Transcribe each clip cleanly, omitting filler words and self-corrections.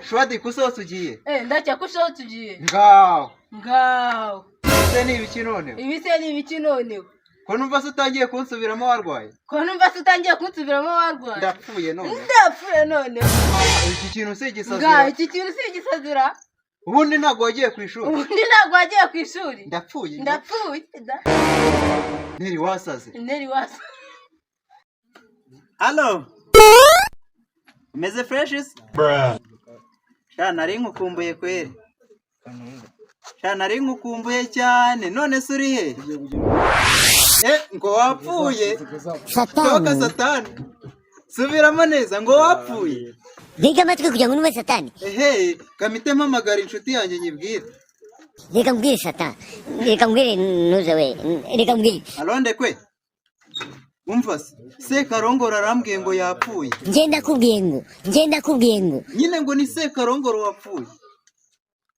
Shwadi, kusohotse ugiye? Ndacya kusohotse ugiye. Ngaho. Ngaho. Ese ni ibiki noneho? Ibi se ni ibiki noneho? Ko numva se utangiye kunsubiramo warwaye? Ko numva se utangiye kunsubiramo warwaye? Ndapfuye none. Ndapfuye none. Iki kintu si Ngaho. igisazira? Iki kintu si igisazira? Ubundi ntabwo wagiye ku ishuri? Ubundi ntabwo wagiye ku ishuri? Ndapfuye. Ndapfuye. Neri wasaze. Neri wasaze. Allo, umeze fresh se? Sha, nari nkukumbuye kweri. Sha, nari nkukumbuye cyane. None se uri he? Ngo wapfuye? Toka satani! Subiramo neza, ngo wapfuye? Ntega amatwi kugira ngo numve satani. Ehe, kamite mpamagara inshuti yanjye nyibwire. Reka mbwire satani, reka mbwire ntuze we, reka mbwire. Allo, Ndekwe, umva se, Sekarongoro arambwiye ngo yapfuye. Njye ndakubwiye ngo, njye ndakubwiye ngo Nyine ngo ni Sekarongoro wapfuye.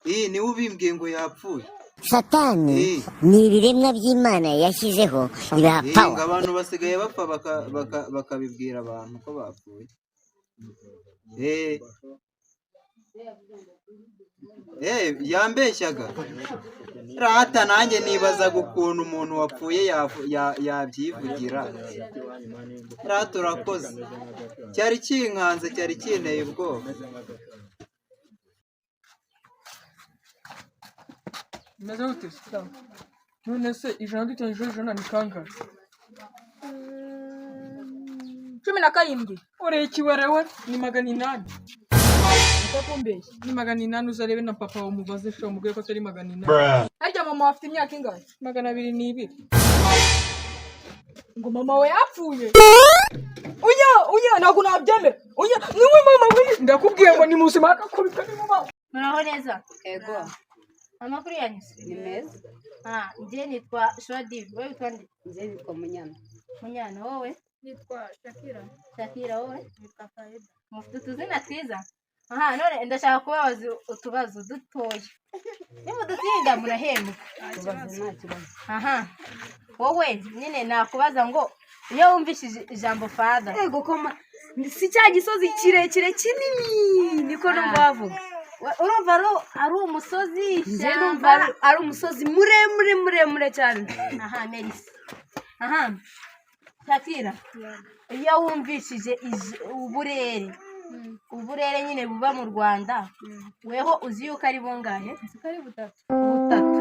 Iyi niwe ubimbwiye ngo yapfuye. Satani Eh. ni ibiremwa by'Imana yashyizeho ibiha Ngo power. Abantu basigaye bapfa bakabibwira abantu ko bapfuye. Yambeshyaga rata, nanjye nibazaga ukuntu umuntu wapfuye yabyivugira. Rata urakoze, cyari kinkanze, cyari kinteye ubwoba. Umeze gute se? None se 100 duteranyijeho 100 ni kangahe? 17. Ureye ikiwerewe, ni 800. Utakumbeshya ni 800, uzarebe na papa umubaze sha, umubwire ko atari 800. Harya mama afite imyaka ingahe? 202. Ngo mama we yapfuye? Uya, uya, ntabwo nabyemera. Uya, niwe mama we? Ndakubwiye ngo ni muzima, akakubita ni mu maso. Muraho neza? Ego. Amakuru yanyu se? Ni meza. Ah, njye nitwa Shwadi, wowe witwa nde? Njye nitwa Munyana. Munyana, wowe? Nitwa Shakira. Shakira, wowe? Nitwa Faida. Mufite utuzina twiza. Aha, none ndashaka kubabaza utubazo dutoya, nimudutsinda murahembwa. Tubaze, nta kibazo. Aha, wowe nyine nakubaza ngo iyo wumvishije ijambo father? Ego koma, si cya gisozi kirekire kinini, niko numva bavuga. Urumva ari umusozi? Njye numva ari umusozi muremure muremure cyane. Aha, merci. Aha, Shakira, iyo wumvishije uburere, uburere nyine buba mu Rwanda, weho uzi yuko ari bungahe? Nzi ko ari butatu. Butatu,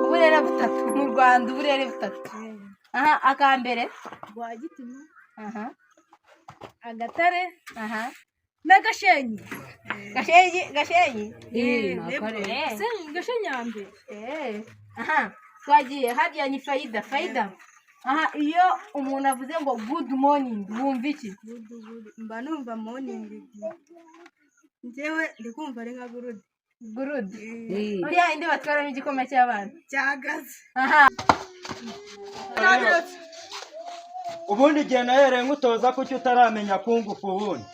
uburere butatu mu Rwanda, uburere butatu. Aha, akambere? Rwagitima. Aha. Agatare. Aha. N'Agashenyi. Gashenyi, Gashenyi. Gashenyi ya mbere. Aha, twagiye hariya ni Fayida. Fayida, aha, iyo umuntu avuze ngo "good morning" wumva iki? Mba numva morning, njyewe ndi kumva ari nka gurude. Gurude, uriya indi batwaramo igikoma cy'abana. Cyagaze. Aha. Ubundi igihe nahereye nkutoza, kuki utaramenya kungufu ubundi?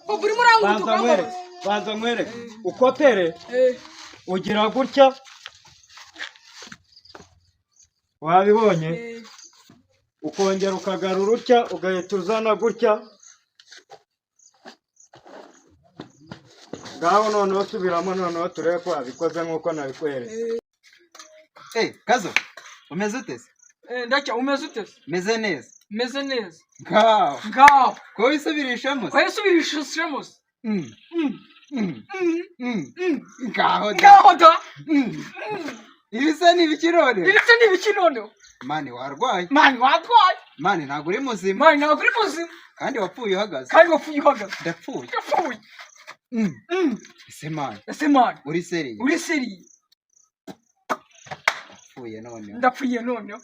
Ubu urimo urangutuka. Banza nkwereke, banza nkwereke ukopere. Ugira gutya, wabibonye? Ukongera ukagarura utya, ugahita uzana gutya. Ngaho noneho subiramo, noneho turebe ko wabikoze nk'uko nabikweretse. Kazo, umeze ute se? Ndacya, umeze ute se? Meze neza. Meze neza. Ngaho. Ngaho. Ko wisubirishamo se? Wayisubirishamo se? Ngaho da. Ngaho da. Ibi se ni ibiki none? Ibi se ni ibiki noneho? Man, warwaye. Man, watwaye. Man, ntabwo uri muzima. Man, ntabwo uri muzima. Kandi wapfuye uhagaze. Kandi wapfuye uhagaze. Ndapfuye. Ndapfuye. Ese man, Ese man, uri sérieux? Uri sérieux? Ndapfuye noneho. Ndapfuye noneho.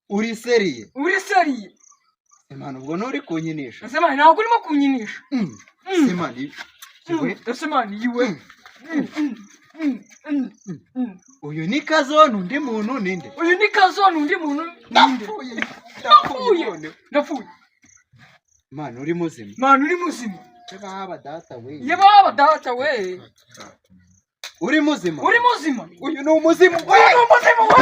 Uri sérieux? Uri sérieux? Ese man, ubwo nturi kunyinisha? Ese man, ntabwo urimo kunyinisha? Ese man, iwe Ese man, yiwe. Uyu ni Kazone, undi muntu ninde? Uyu ni Kazone, undi muntu ninde? Ndapfuye. Ndapfuye noneho. Ndapfuye. Man, uri muzima? Man, uri muzima? Baba data we. Ye baba data we. Uri muzima? Uri muzima? Uyu ni umuzimu. Uyu ni umuzimu we.